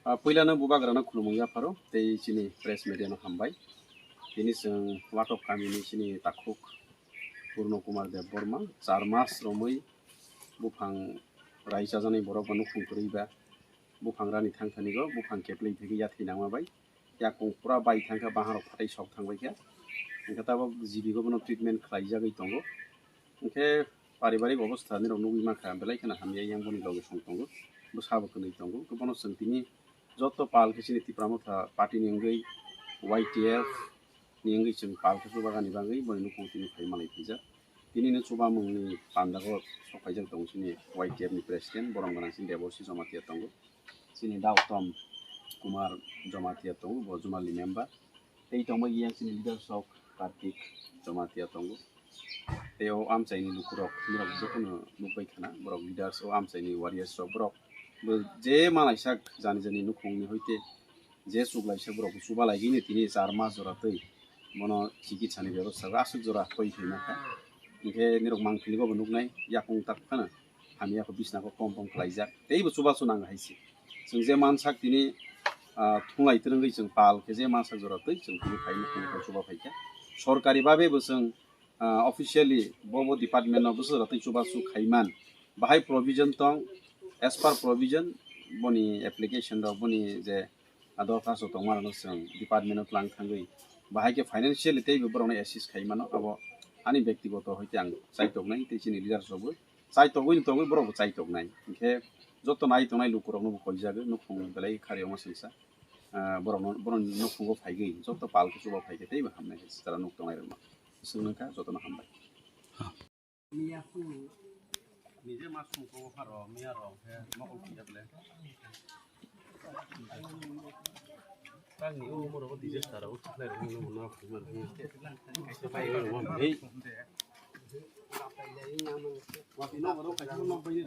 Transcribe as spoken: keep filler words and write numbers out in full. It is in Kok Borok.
Ah, puilano bubagrano khulumung yapharo tei chini press media no hambai. Tini chwng Watok kamini chini takhuk Purno Kumar Debbarma char mas romwi buphang rai chajaknai borok bo nukhung kwrwi ba buphang rani thang thani go buphang keplwi thwigwi yathwi nangma bai yakung pura bai thangkha, baharok phatai sok thangbai kha. Hwnkhe tabok G B go bono treatment khlaijagwi tongo. Hwnkhe paribarik obostha nirok nugwi mankha, belai kheno hamya, yang boni loge song tongo, bwsabo kwnwi tongo. Hwnkhe bono chwng tini joto pal khe chini Tipra Motha party ni wngwi, Y T F ni wngwi chwng pal khe chubagani bagwi boni nukhung tini phai manwi phaijak. Tini no chubamungni pandago sok phaijak tongo chini Y T F ni president, borom gwnang chini Deborsi Jamatia tongo. Chini Dautom Kumar Jamatia tongo, bo Jumaly member. Tei tongbai yang chini leaders rok Kartik Jamatia tongo. Tei o amchaini lukurok, borok jotono nukbai khana, borok leaders, o amchaini warriors rok, borok bo je malaisa jani jani nukhungni hoite je chuklaisa borok bo chuba laigwino tini char mas jora twi bono chikitsani bebostha aswk jora koi phaima kha. Hwnkhe nirok mangpili bo nuknai yakung tak phano hamya kho bisna kho kom kom khlaijak tei bo chubachu nang hai se. Chwng je mansak tini, ah, thunglai twrwngwi chwng pal khe je mansak jora twi chwng tini phai nukhung khe chuba phaikha. Sorkari babe bo chwng, ah, officially bo bo department no bwswk jora twi chubachu khaiman bahai provision tong, as per provision boni application rok boni je a dorkhasto tongmarokno chwng department-o tlang thangwi bahai khe financially teibo borokno assist khai mano, abo ani bektigoto hoite ang chaitoknai tei chini leaders rokbo chaitogwi tongwi borokbo chaitoknai. Hinkhe joto nai tongnai lukurokno bo koijago, nukhung belai khari omo singsa, ah, borokno, borokni nukhungo phaigwi joto pal khe chuba phaikhe teibo hamnai hai chwra nuk tongnai rokno. Swngno kha jotono hambai. Nije ma sumko pharo miya rok khe mokol khuya bele. Tang ni umor bo disaster o thuknai rok no no khuma rok. Kaisa bai rok mo ni. Wa pina rok kaisa nok bai ni.